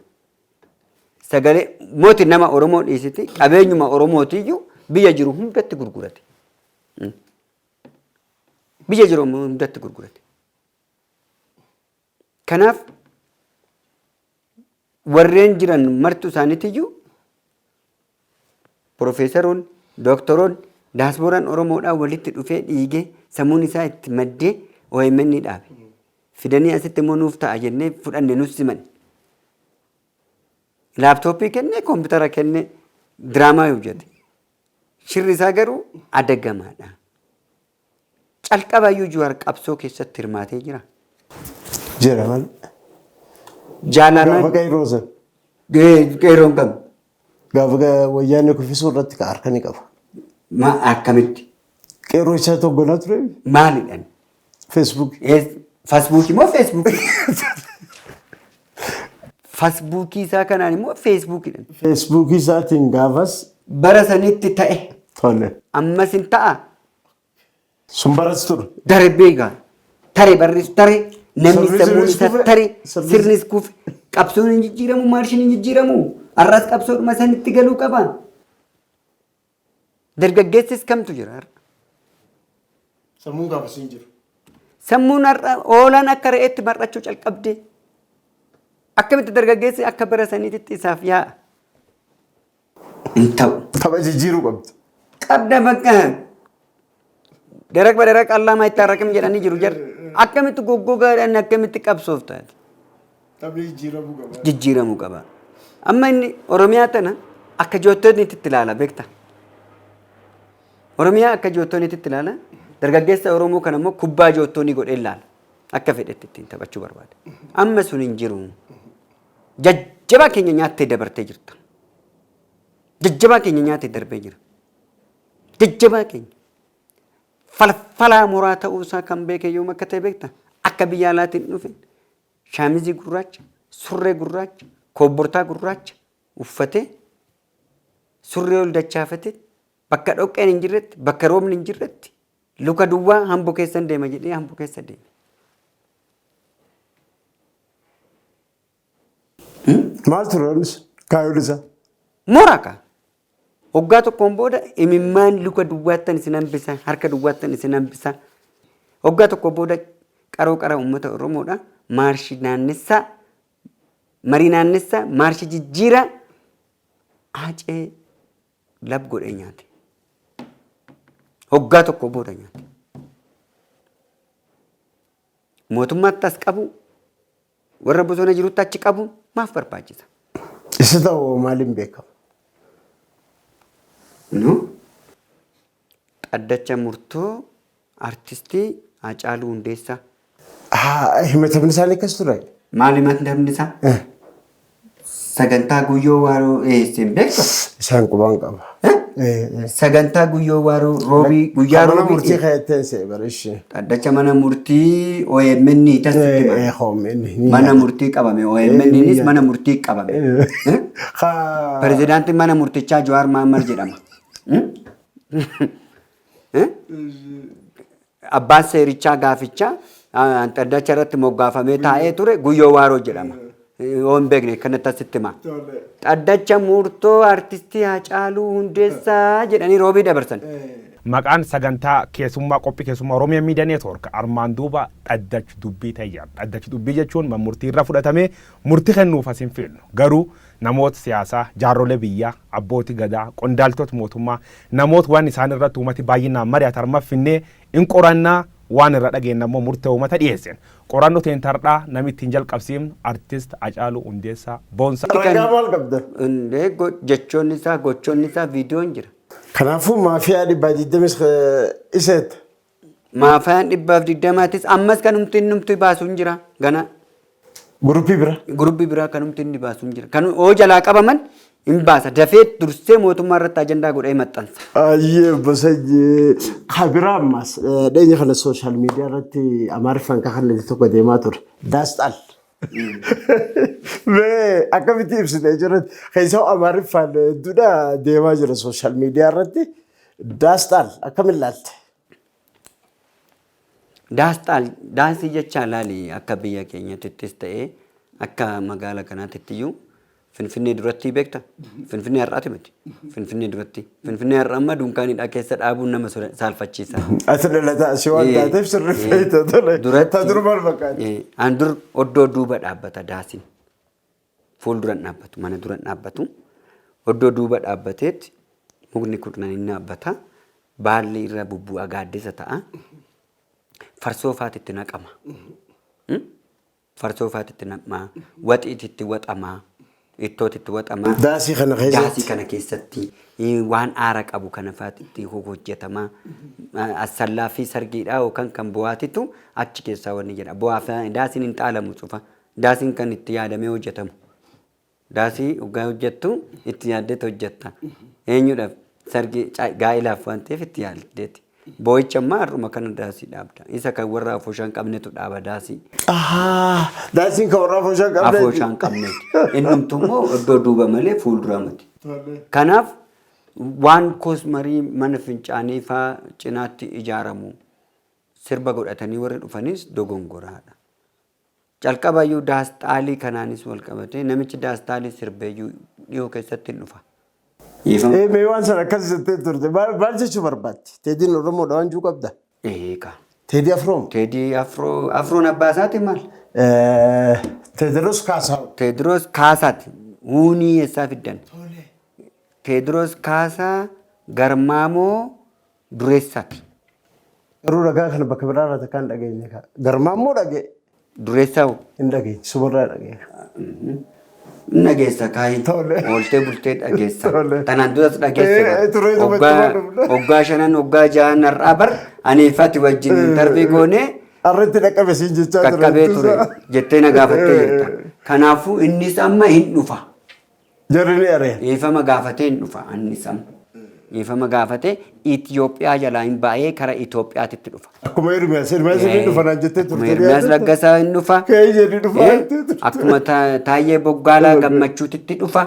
Sagalee mooti nama Oromoo dhiisiti qabeenyuma Oromootiyyuu biyya jiru hundatti gurgurate. Biyya jiru hundatti gurgurate. Kanaaf warreen jiran martu isaaniitiyyuu Profeesaroonni, dooktoroonni, daasbooraan Oromoodhaa walitti dhufee dhiigee sammuun isaa itti maddee OMN dhaabe. Fidanii asitti immoo nuuf ta'a jennee fudhanne nus siman. Laaptooppii kennee koompitara kennee diraamaa hojjete. Shirri isaa garuu adagamaadha. Calqabayyuu Jawaar qabsoo keessatti hirmaatee jira. Jira malee. Jaalala Gaafa qeerroo san. Qeerroon qabu. Gaafa wayyaanee kuffisuu irratti ka harka ni qaba. Ma akkamitti? Qeerroo isaa hogganaa ture. Maalidhaan? Feesbuuk. Feesbuukii moo feesbuukii? Feesbuukii isaa kanaan immoo feesbuukiidhaan. Feesbuukii isaatiin gaafas. Bara sanitti ta'e. Tole. Ammas hin ta'a. Sun baras ture. Darbee egaa. Tare barris tare Namni Sirni sammuun sirnis isaa kufe. tare Sirnis- sirnis kufe. Qabsoon hin jijjiiramu, maarshiin hin jijjiiramu. Har'as qabsoodhuma sanitti galuu qaba. Dargaggeessis kamtu jira har'a? Sammuun gaafas hin jiru. Sammuun har'a oolaan akka re'eetti mar'achuu calqabde. Akkamitti dargaggeessi akka bara saniititti isaaf yaa'a? Hin ta'u. Tapha jijjiiruu qabdu. Qabda bakka. Daraq badaraq allaamaa itti harraqim jedhanii jiru jarri. Akkamitti goggogaadhaan akkamitti qabsoofta? Taphni jijjiiramuu qaba. Jijjiiramuu qaba. Amma inni Oromiyaa tana akka joottoonni itti ilaala beekta. Oromiyaa akka joottoonni itti ilaala. Dargaggeessa Oromoo kana immoo kubbaa joottoonni godhee ilaala. Akka fedhetti ittiin taphachuu barbaada. Amma sun hin jiru. Jajjabaa keenya nyaattee dabartee jirta. Jajjabaa keenya nyaatee darbee jira. Jajjabaa keenya. Falfalaa muraa ta'uu isaa kan beeke yoom akka ta'e beekta? Akka biyya alaatiin dhufe shaamizii gurraacha, surree gurraacha, koobbortaa gurraacha uffatee surree ol dachaafatee bakka dhoqqeen hin jirretti, bakka roobni hin jirretti luka duwwaa hambo keessan deema jedhee hambo keessa deeme. Maal ture innis kaayyoon isaa? Moora kaa. Waggaa tokkoon booda imimmaan luka duwwaattan isin hambisa, harka duwwaattan isin hambisa. Waggaa tokko booda qaroo qara uummata Oromoodha. Maarshi naannessaa, marii naannessaa, maarshi jijjiiraa Haacee lab godhee nyaate. Waggaa tokko booda nyaate. Mootummaatti as qabu, warra bosona jirutti achi qabu maaf barbaachisa? Isa ta'u maaliin beekama? No. Xaddacha murtoo artistii Haacaaluu Hundeessaa. Himatamni isaanii akkas ture. Maal himatamni isaa? Sagantaa Guyyoo Waaroo dhiyeesseen beekta? Isaan qubaan qaba. Sagantaa Guyyoo Waaroo roobii guyyaa Mana roobii murtii keetteen see bara ishee. Xaddacha mana murtii OMN tasitti OMN. Mana murtii qabame OMNnis mana murtii qabame. Pirezidaantiin mana murtichaa Jawaar Mahaammad jedhama. Abbaan seerichaa gaafichaa xaddacha irratti moggaafamee taa'ee ture Guyyoo Waaroo jedhama. Yoo hin beekne kanatti asitti hima. Xaddacha murtoo artistii Haacaaluu Hundeessaa jedhanii roobii dabarsan. Maqaan sagantaa keessummaa qophii keessummaa Oromiyaa Media Network armaan duuba dhaddacha dubbii ta'e jira. Dhaddacha dubbii jechuun murtii irra fudhatamee murtii kennuuf as hin fiidnu. Garuu namoota siyaasaa, jaarrolee biyyaa, abbootii gadaa, qondaaltota mootummaa, namoota waan isaan irratti uummati baay'inaan mari'atu harma finnee in qorannaa waan irra dhageenna immoo murtee uummata dhiyeesseen. Qorannoo teentardhaa namni ittiin jalqabsiifnu artist Hacaaluu Hundeessaa Boonsaa. Ragaa maal qabda? Hundee jechoonni isaa gochoonni isaa viidiyoon jira. Kanaafuu maafiyaa 120 iseet. Maafiyaan 120-tis ammas kanumti innumti baasu hin jira gana. Guruppii bira. Guruppii biraa kanumti inni baasu hin jira. Kan oo jalaa qabaman hin baasa. Dafee dursee mootummaa irratti ajandaa godhee maxxansa. Ayyee basajjee kabiraa ammas dhiyeenya kana sooshaal miidiyaa irratti Amaariffaan kakallee tokko deemaa ture. Daasxaal. Mee akkamitti ibsite jechuudha. Keessaa Amaariffaan hedduudha deemaa jira sooshaal miidiyaa irratti. Daasxaal akkamiin ilaalte? Daasxaal daansii jechaa laali akka biyya keenyatittis ta'ee akka magaala kanaatitti iyyuu Finfinnee duratti beekta. Finfinnee har'aati miti. Finfinnee duratti. Finfinnee har'a amma dunkaanidha keessa dhaabuun nama saalfachiisa. Ati dhalataa asii waan taateef sirri feeta tole. Duratti. Ta dur maal fakkaata? An dur oddoo duuba dhaabbata daasiin. Fuulduran dhaabbatu, mana duran dhaabbatu. Oddoo duuba dhaabbateet mukni kurnan hin dhaabbata. Baalli irra bubbu'a gaaddisa ta'a. Farsoo faati itti naqama. Farsoo faati itti naqama. Waxiiti itti waxama. Ittooti itti waxama. Daasii kana keessatti. Daasii kana keessatti waan aara qabu kana faati itti hojjetama. Assallaa fi sargiidhaa yookaan kan bu'aatitu achi keessaa wanni jedha. Bu'aa fi daasiin hin xaalamu cufa. Daasiin kan itti yaadamee hojjetamu. Daasii hoggaa hojjettu itti yaaddeet hojjetta. Eenyuudhaaf? Sargii gaa'ilaaf waan ta'eef itti yaaddeeti. Boo'icha ammaa har'uma kana daasii dhaabda. Isa kan warra afooshaa hin qabnetu dhaaba daasii. Ahaa, daasiin kan warra afooshaa hin qabneeti. Afooshaa hin qabneeti. Innumtu immoo iddoo duuba malee fuuldura miti. Kanaaf waan koosmarii mana fincaanii faa cinaatti ijaaramu sirba godhatanii warri dhufanis dogongoraadha. Calqabayyuu daasxaalii kanaanis wal qabatee namichi daasxaalii sirbeeyyuu dhiyoo keessatti hin dhufa. Ee, mee waan sana akkas jettee turte. Maal jechuu barbaadde? Teediin Oromoodha waan jiru qabda. Eegaa. Teedii Afroom. Teedii Afroo, Afroon abbaa isaati maal? Teediroos Kaasaahun. Teediroos Kaasaati. Huunii eessaa fiddan? Teediroos Kaasaa Garmaamoo Dureessaati. Garuu ragaa kana bakka biraa irraa takkaan dhageenye. Garmaamoo dhagee. Dureessaa hoo? Hin dhageenye. Sumarraa dhageenye. Hin dhageessa kaayi. Tole. Ooltee bultee dhageessa. Tole. Tanaan duras dhageesse Eh, turee bar. tumatti dhufna. Hoggaa shanan hoggaa jahan har'aa bar ani fati wajjin tarbii goonee Har'atti dhaqqabe siin jechaa ture. qaqqabee ture jettee na gaafattee jirta. Kanaafuu innis amma hin dhufa. Jarri ni ari'an. Dhiifama gaafatee hin dhufa annis amma. Dhiifama gaafatee Itoophiyaa jalaa hin baay'ee kara Itoophiyaatitti dhufa. Akkuma Ermiyaas, Ermiyaas ni dhufa naan jettee turte. Akkuma Ermiyaas Laggasaa hin dhufa. Keeyyee ni dhufa jettee turte. Akkuma Taayyee Boggaalaa Gammachuutitti dhufa.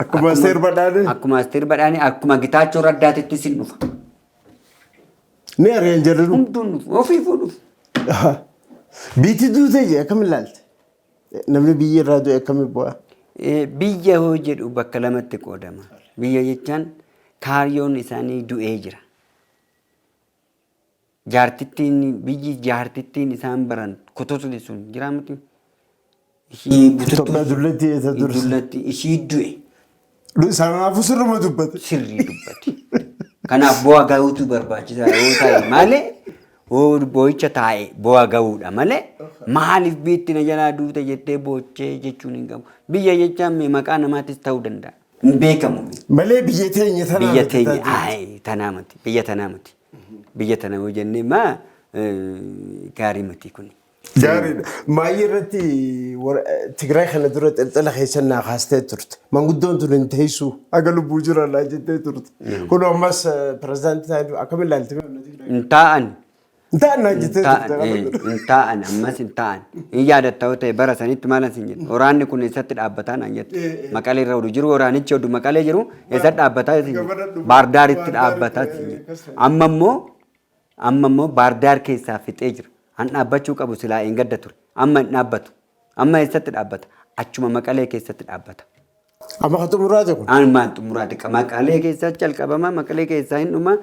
Akkuma Asteer Badhaanee. Akkuma Asteer Badhaanee, akkuma Gitaachoo Raddaatittis hin dhufa. Ni ari'an jarri dhufu. Hunduun dhufu. Ofiifuu dhufu. Biitti duutee jee akkam ilaalte? Namni biyya irraa du'e akkamiin bu'aa? Biyya hoo jedhu bakka lamatti qoodama. Biyya jechaan kaayyoon isaanii du'ee jira. Jaartittiin biyyi jaartittiin isaan baran kototni sun jiraa miti. Ishii bututtuu Itoophiyaa dullatti eessa dursa? Dullatti ishii du'e. Sanaafuu sirruma dubbate. Sirrii dubbate. Kanaaf bu'aa gahuutu barbaachisaa yoo ta'e malee hoo boo'icha taa'e bu'aa gahuudha malee maaliif biitti na jalaa duute jettee boochee jechuun hin qabu. Biyya jechaan mee maqaa namaatis ta'uu danda'a. Hin beekamu. Malee biyya teenya tanaa Biyya miti teenya taate. ayi tanaa miti biyya tanaa miti. Biyya tana yoo jennee maa gaarii miti kuni. Gaariidha. Maayii irratti Tigraay kana dura xilxila keessa naa kaastee turte. Manguddoon tun hin teessu haga lubbuu jiran naa jettee turte. Kun ammas pirezidaantii ta'anii akkam ilaalti? Hin taa'an. Hin taa'an naa jettee turte. Hin taa'an ammas hin taa'an. Hin yaadatta yoo ta'e bara sanitti maal asin jedhe. Waraanni kun eessatti dhaabbataa naan jette. Maqalee irra oduu jiru waraanichi oduu Maqalee jiru eessatti dhaabbataa isin jedhe. Baardaaritti dhaabbataa isin jedhe. Amma immoo Amma immoo Baardaar keessaa fixee jira. An dhaabbachuu qabu silaa eengadda ture. Amma hin dhaabbatu. Amma eessatti dhaabbata? Achuma Maqalee keessatti dhaabbata. Amma kan xumuraati kun. Amma xumuraati. Maqalee keessaa calqabama, Maqalee keessaa hin dhuma,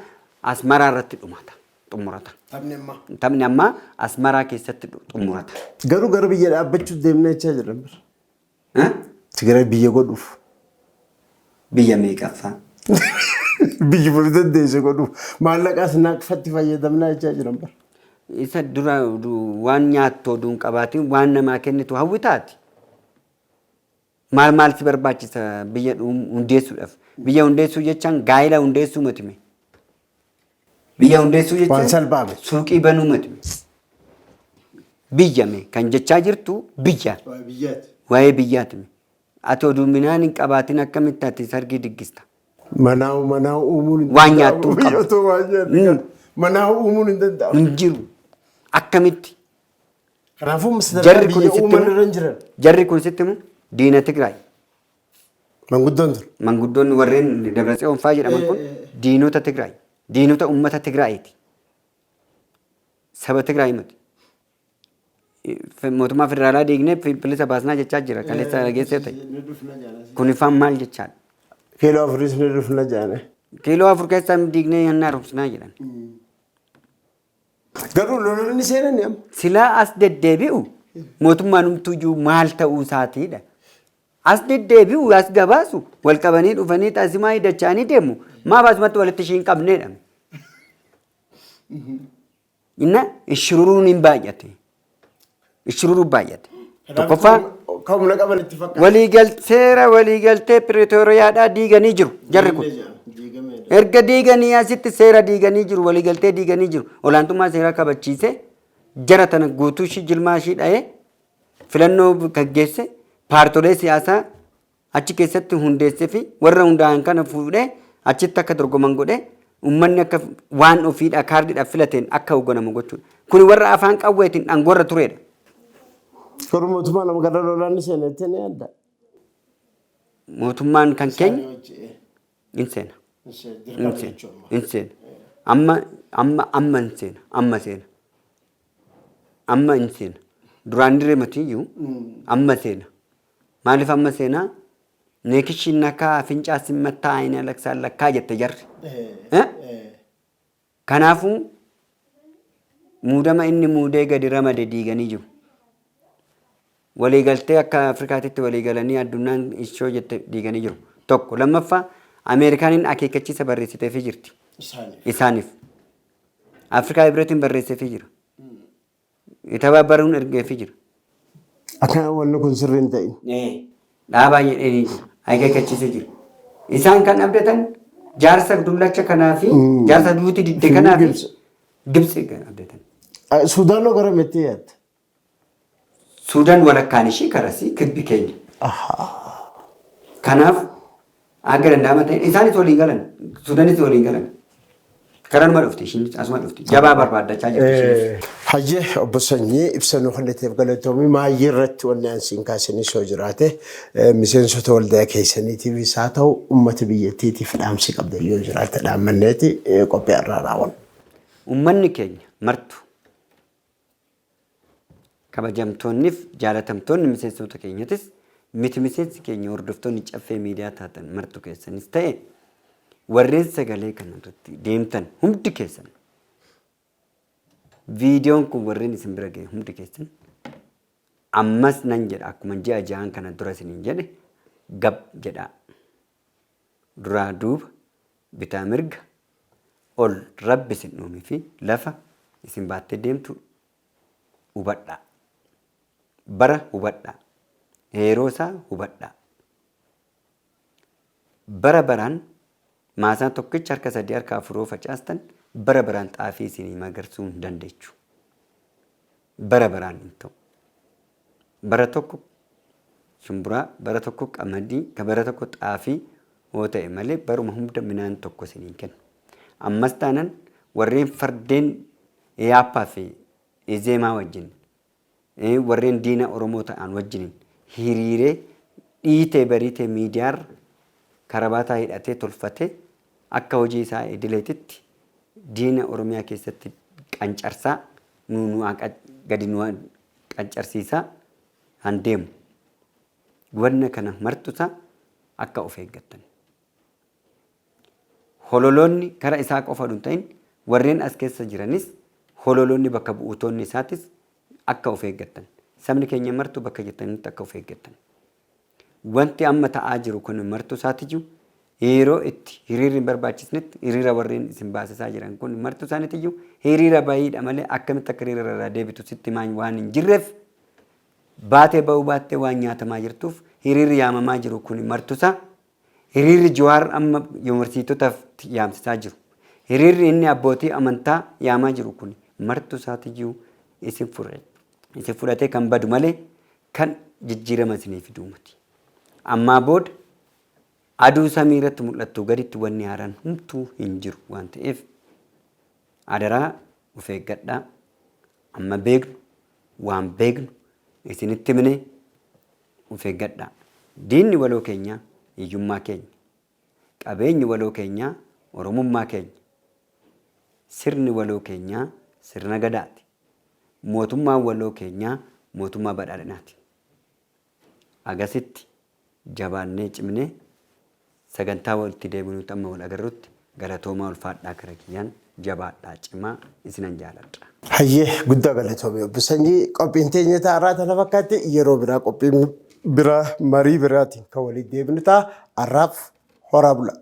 Asmaraa irratti dhumata. Xumurata. Taphni ammaa. Taphni ammaa Asmaraa keessatti xumurata. Garuu gara biyya dhaabbachuu deemnee jechaa jiran. Ha? Tigraay biyya godhuuf. Biyya meeqaffaa? Biyyi of dandeesse godhuuf. Maallaqaas naaqfatti fayyadamnaa jechaa jiran bara. Isa dura waan nyaattu oduu hin qabaatin waan namaa kennitu hawwitaati. Maal maal si barbaachisa biyya hundeessuudhaaf? Biyya hundeessuu jechaan gaa'ela hundeessuu miti mee? Biyya hundeessuu jechaan Waan salphaa miti. suuqii banuu miti. Biyya mee kan jechaa jirtu biyya. Biyyaati. Waa'ee biyyaati mee. Ati oduu midhaan hin qabaatin akkamitti ati sargii diggista? Manaa manaa uumuun hin Waan danda'amu. nyaattu hin qabdu. Otoo waan nyaattu qabdu. Manaa uumuun hin danda'amu. Hin jiru. Akkamitti? Kanaafuu sadarkaa Jarri kun biyya sitti uuman himu? irra hin jiran. Jarri kun sitti himu? Diina Tigraay. Manguddoon tun. Manguddoonni warreen Dabratsiyoon fa'aa jedhaman kun diinota Tigraay. Diinota uummata Tigraayiiti. Saba Tigraay miti. Mootummaa federaalaa diignee bilisa baasnaa jechaa jira. Kaleessa dhageessee ta'e. Kun ifaan maal jechaadha? Kiiloo afuris ni dhufna jaane. Kiiloo 4 keessaa diignee hannaa rubsinaa jedhan. Garuu lolonni seenan amma. Silaa as deddeebi'u mootummaan humtuyyuu maal ta'uu isaatiidha. As deddeebi'u as gabaasu wal qabanii dhufanii xasimaa hidhachaanii deemu maaf asumatti walitti ishii hin qabneedha. Inna ishururuun hin baay'ate. Ishururuun baay'ate. Tokkoffaa Kan humna qaban itti fakkaata. waliigalteera waliigaltee Piriitooriyaadhaa diiganii jiru jarri kun. Erga diiganii asitti seera diiganii jiru waliigaltee diiganii jiru olaantummaa seeraa kabachiise jara tana guutuu ishii jilmaa ishii dha'ee filannoo gaggeesse paartolee siyaasaa achi keessatti hundeessee fi warra hundaa'an kana fuudhee achitti akka dorgoman godhee uummanni akka waan ofiidhaa kaardiidhaaf filateen akka hoogganamu gochuudha. Kuni warra afaan qawweetiin dhangoorra turedha. Garuu mootummaa nama gara lolaan seenettee ni yaadda. Mootummaan kan keenya hin seena. Hin seena. Hin seena. Amma amma amma hin seena. Amma seena. Amma hin seena. Duraan dirree matiyyuu amma seena. Maaliif amma seenaa? Neekishiin nakaa fincaa simmattaa ayina laksaan lakkaa jette jarri. Eh? Kanaafuu muudama inni muudee gadi ramade diiganii jiru. Waliigaltee akka Afrikaatitti waliigalanii addunyaan ishoo jette diiganii jiru. Tokko lammaffaa Ameerikaaniin akeekkachiisa barreessiteefii jirti. Isaaniif. Afrikaa Hibireetiin barreesseefii jira. Itabaabaruun ergeefii jira. Akka wanni kun sirrii hin ta'in. Dhaabaa jedhanii jira. Akeekkachiisee jira. Isaan kan abdatan jaarsa dullacha kanaa fi jaarsa duuti didde kanaa fi Gibsi. Gibsi kan abdatan. Suudaanoo gara meetti yaadda? Suudaan walakkaan ishii karasii kibbi keenya. Kanaaf akka danda'ama ta'e isaanis waliin galan Suudaanis waliin galan. Karanuma dhufti ishiin asuma dhufti jabaa barbaaddachaa jirti ishiinis. Hayyee obbo Sanyii ibsa nu kenneteef galatoomii maayyii irratti wanni ani siin kaasinis yoo jiraate miseensota waldaa keessaniitiifis haa ta'u uummata biyyattiitiif dhaamsi qabda yoo jiraate dhaammanneeti qophii irraa raawwanna. Uummanni keenya martu kabajamtoonniif jaalatamtoonni miseensota keenyatis miti miseensi keenya hordoftoonni caffee miidiyaa taatan martu keessanis ta'e warreen sagalee kana irratti deemtan hundi keessan viidiyoon kun warreen isin bira ga'e hundi keessan ammas nan jedha akkuma ji'a ja'an kana dura isiniin jedhe gab jedhaa. Duraa duuba bitaa mirga ol rabbi isin uume fi lafa isin baattee deemtu hubadhaa. Bara hubadhaa. Yeroo isaa hubadhaa. Bara baraan maasaa tokkicha harka sadii harka afur yoo facaastan bara baraan xaafii isinii magarsuu hin dandeechu. Bara baraan hin ta'u. Bara tokko shumburaa, bara tokko qamadii, ka bara tokko xaafii yoo ta'e malee baruma hunda midhaan tokko isinii hin kennu. Ammas taanan warreen fardeen Iyaappaa fi Izeemaa wajjin warreen diina Oromoo ta'an wajjiniin hiriiree dhiitee bariitee miidiyaarra karabaataa hidhatee tolfatee akka hojii isaa idileetitti diina Oromiyaa keessatti qancarsaa nu nu gadi nu qancarsiisaa han deemu. Wanna kana martusaa akka of eeggattan. Hololoonni kara isaa qofa hin ta'in warreen as keessa jiranis hololoonni bakka bu'uutonni isaatis akka of eeggattan. Sabni keenya martuu bakka jirtanitti akka of eeggattan. Wanti amma ta'aa jiru kun martuu isaatiyyuu yeroo itti hiriirri hin barbaachisnetti hiriira warreen isin baasisaa jiran kun martuu isaaniitiyyuu hiriira bahiidha malee akkamitti akka hiriira irraa deebitu sitti himaa waan hin jirreef baatee ba'uu baattee waan nyaatamaa jirtuuf hiriirri yaamamaa jiru kun martusaa hiriirri Jawaar amma yuunivarsiitotaaf yaamsisaa jiru. Hiriirri inni abbootii amantaa yaamaa jiru kun martuu isaatiyyuu isin isin fudhatee kan badu malee kan jijjiirama isinii fiduu miti. Ammaa booda aduu samii irratti mul'attu gaditti wanni haaraan humtuu hin jiru waan ta'eef adaraa of eeggadhaa. Amma beeknu waan beeknu isinitti himne of eeggadhaa. Diinni waloo keenyaa hiyyummaa keenya. Qabeenyi waloo keenyaa Oromummaa keenya. Sirni waloo keenyaa sirna gadaati. Mootummaan waloo keenyaa mootummaa badhaadhinaati. Agasitti jabaannee cimnee sagantaa walitti deebinuutti amma wal agarrutti galatoomaa ulfaadhaa kara kiyyaan jabaadhaa cimaa isinan jaaladha. Hayyee guddaa galatoomii obbo Sanyii qophiin teenya ta'arraa tana fakkaatti yeroo biraa qophii biraa marii biraatiin kan walitti deebinu ta'a. Har'aaf horaa bula.